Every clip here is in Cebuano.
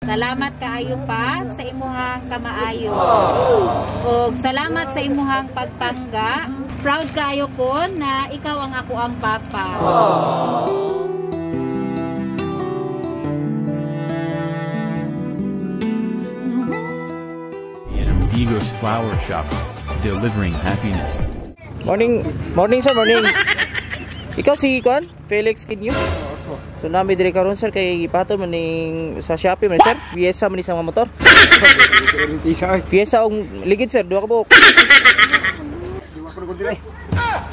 Salamat kaayo pa sa imuhang kamaayo. Og salamat sa imuhang pagpangga. Proud kaayo ko na ikaw ang ako ang papa. Digos Flower Shop, delivering happiness. Morning, morning sir, morning. Ikaw si Kwan, Felix Kinyo. So nami diri karon sir kay gipato man ning sa Shopee man sir. Piyesa man ni sa mga motor. Piyesa og ligid sir, duha ka buok.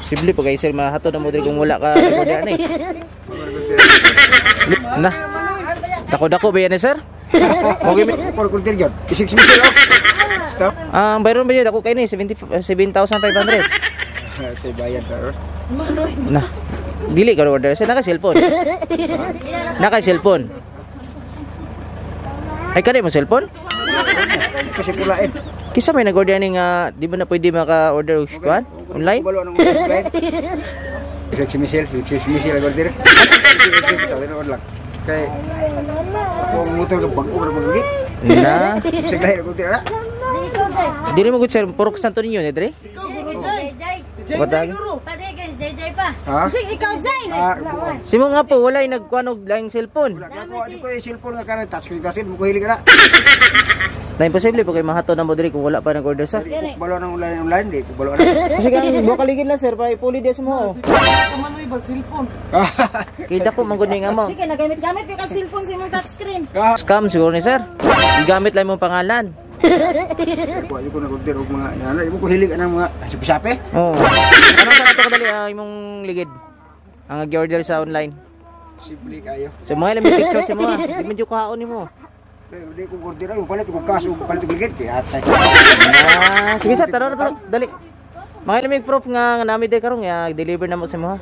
Simple pa kay sir mahatod na mo diri kung wala ka order ani. Na. Dako-dako ba yan eh, sir? Okay. Ang bayron ba yun? Dako kayo ni 7,500. Na. Dili ka order sir, naka cellphone. Naka cellphone. Ay kani mo cellphone? Kasi kulain. Kisa may nag-order ni nga di ba na pwede maka-order og kuan online? Felix Michel, Felix Michel order. Kay kung motor ka bangko ra magigit. Na. Sa lahi ra order ra. Dili mo gud sir, purok Santo Niño ni dre. Batag. Ha? Sige, ikaw, Jay! Simo nga po walay nagkuan og laing cellphone. Wala ka ko ko yung cellphone nga karon touchscreen kasi mo ko hilig ra. Na imposible po kay mahatod na mo diri kung wala pa nag-order sir. Balo nang online online di ko balo na. Kasi kang buka ligid lang sir, pa ipuli di sa mo. Kita ko man gud ni nga mo. Sige, nagamit-gamit yung kag cellphone sa imong touchscreen. Scam siguro ni sir. Gigamit lang imong pangalan. Ko ko nag-order og mga ano, mo ko hilig anang mga Shopee. Oo. Ano sa ato kadali imong ligid? Ang nag-order sa online. Simple kayo. So mga ilang picture sa mo. Di man jud kaon nimo. Di ko order ay palit ko cash og palit og ligid kay atay. Ah, sige sir, tara tara, dali. Mga ilang proof nga nami diri karon nga deliver na mo sa mo.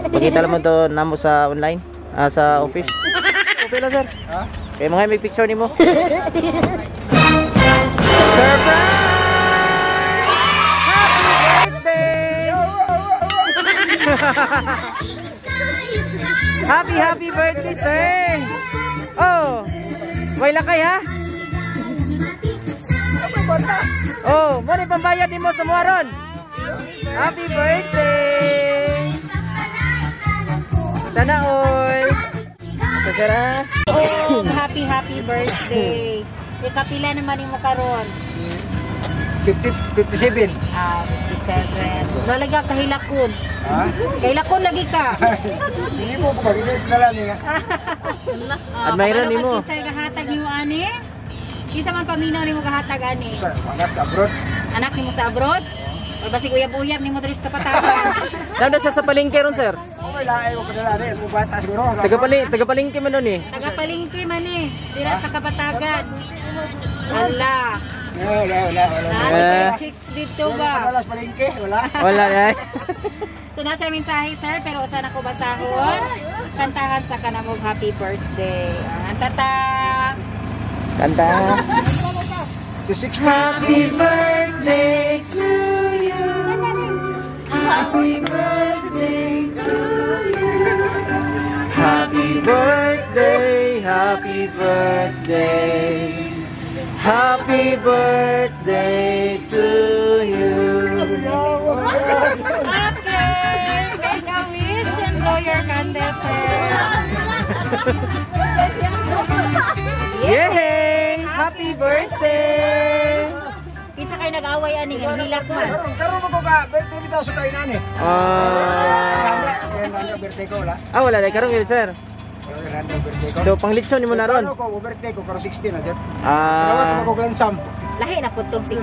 Pakita lang mo to namo sa online, sa office. Okay lang sir. Ha? Kay mga may picture nimo. Surprise! Happy birthday! Happy happy birthday, sir! Oh! Way lakay ha? Oh, mo ni pambayad nimo sa muaron. Happy birthday! Sana all. Sir, ha? Oh, happy happy birthday. Ikapila naman nimo karon. 50 57. Ah, 57. Nalaga kahilakon. Ha? Kahilakon lagi ka. Hindi mo ko pag-isip na lang niya. Admirer nimo. Kinsa gahatag nimo ani? Kinsa man paminaw nimo gahatag ani? Sa anak sa abroad. Anak nimo sa abroad? Or basig uyab-uyab nimo diri sa kapatagan? Nanda sa palengke ron sir. Okay laay ko padala ni mo bata siguro. Taga palengke man nun eh. Taga palengke man eh. Dira sa kapatagan. Ala. Wala wala wala. Eh. Chicks dito ba? Padala sa palengke, wala. Wala eh. So na siya mensahe sir, pero usa na ko basahon. Kantahan sa kanamog happy birthday. Ang tata. Kanta. Si 60. Happy birthday to you. Happy birthday to you. Happy birthday, happy birthday. Happy birthday to you. Okay, make a wish and blow your candle, sir. Yay! Happy birthday! Kinsa kayo nag-away ani nga hilak man. Karon mo ko ka birthday bitaw sa kay nani. Ah, Kaya birthday ko wala. wala dai karon yun sir. Wala birthday ko. So panglitson nimo na ron. Ano ko birthday ko karon 60 na jud. Dawat mo ko lansam. Lahi na pud tong 60.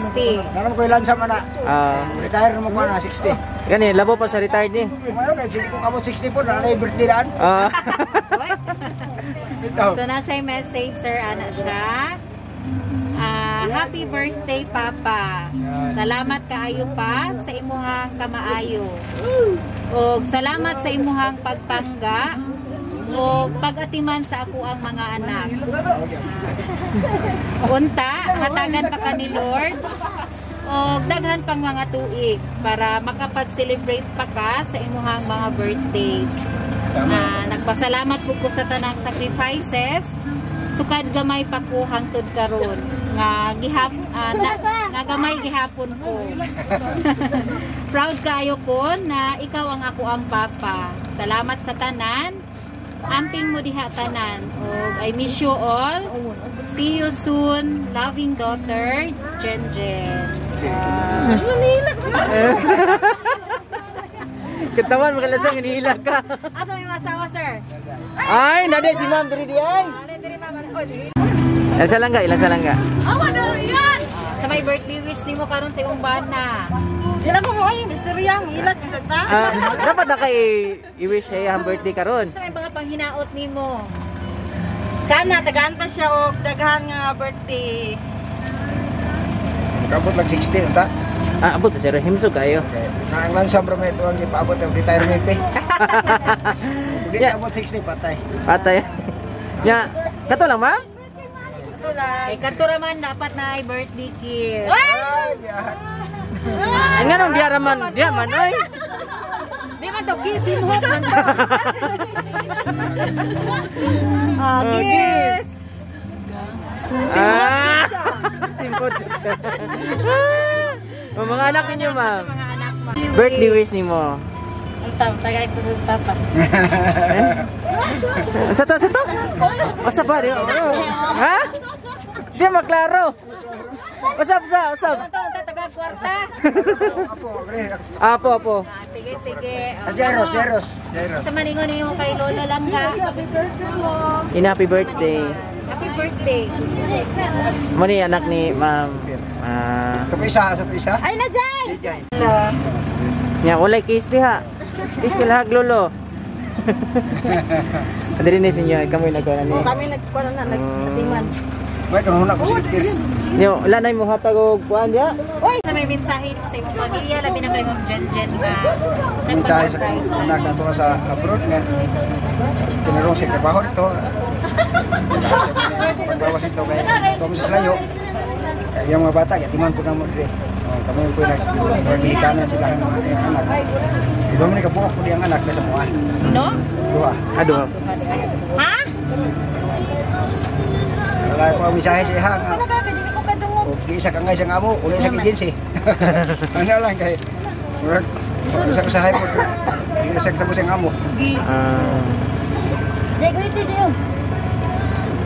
Naram ko lansam ana. Retire mo ko na 60. Gani labo pa sa retired ni. Kung ano kay sige ko kamot 60 po na birthday daan. Bitaw. So na siya yung message sir, ana siya. Happy birthday papa. Salamat kaayo pa sa imuhang kamaayo. Og salamat sa imuhang pagpangga og pag-atiman sa ako ang mga anak. Unta, hatagan pa ka ni Lord og daghan pang mga tuig para makapag-celebrate pa ka sa imuhang mga birthdays. Nagpasalamat po ko sa tanang sacrifices Sukad gamay pa ko hangtod karon nga gihap nga gamay gihapon ko. Proud kaayo ko na ikaw ang ako ang papa. Salamat sa tanan. Amping mo diha tanan. Og I miss you all. See you soon. Loving daughter, Jen Jen. Katawan makalasang hinihila ka. Asa may masawa, sir? Ay, nade si ma'am diri di ay. Ilan sa langga, ilan sa langga. Sa may birthday wish nimo karon sa imong bana. Dila ko mo ay misterya, hilak sa ta. Dapat na kay i-wish siya ang birthday karon. Sa may mga panghinaot nimo. Sana tagaan pa siya og daghan nga birthday. Makabot lang 60 ta. Ah, abot sir, himsog kayo. Okay. Ang lansam ra may tuwang ipaabot ang retirement eh. Hindi Yeah. abot 60 patay. Patay. Ya, kato lang ma'am? Kay kadto ra man dapat na ay birthday kiss. Ay, yeah. Ay nga nung diya raman, diya man oy. Di man to kiss himhot man to. Ah, Oh, kiss. Ah, simpot. Oh, mga anak ninyo, ma'am. Sa mga anak ma'am. Birthday wish nimo. Ang tam tagay ko sa papa. Sa to, sa to? O sa ba? Ha? Di maklaro. Usap sa, usap. Ito, taga kwarta. Apo, agree. Apo, apo. Ah, sige, sige. As Jairos, Jairos, Jairos. Sa maningon nimo kay Lola lang ka. In happy birthday. Happy birthday. Mo ni anak ni ma'am. Ah, Ito isa, sa isa. Ay na jay. Jai. nya walay kiss diha. Kiss kilahag lolo. Adiri ni sinyo, kamo nagkuha ni. Kami nagkuan na nagatiman. May kanuna ko sige. Nyo, wala na mo hatag og kuan diha. Sa may mensahe nimo sa imong pamilya, labi na kay Ma'am Jen Jen nga. Mensahe sa Nagpa-surprise. anak na to sa abroad nga. Tinarong sa trabaho dito. Pagbawas ito kay ito sa layo. Kaya yung mga bata, kaya timan po na mo dire. Oh, kami po nag gilikanan sila ang mga iyang anak. Iba man kabuok po ang anak na sa mga. No? Duha. Aduh. Ha? Wala ko ang mensahe sa iha nga. Ano ka dili ko kadungog. O di isa ka ngay sa amo, uli sa agency. Ano lang kay murag isa ka sa po. Di isa ka sa amo. Ah.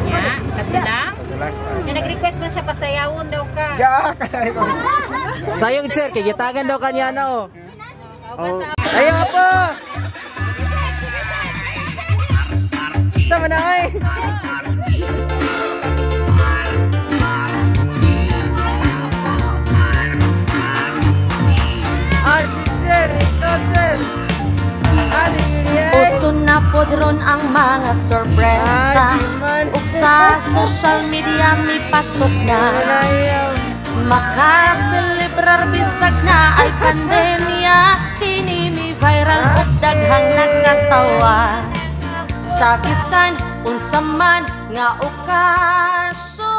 Ya, kato lang. Wala. Na nag-request man siya pasayawon daw ka. Ya, kaya ko. Sayang sir, kay gitagan daw kanya na oh. Oh. Ayaw apo. Sama na ay. Sir, ito sir. Uso na pod ron ang mga sorpresa. Ug sa social media mipatok na. Makaselebrar bisag na ay pandemya. Kini mi viral ug daghang nakatawa. Sa bisan unsa man nga okasyon,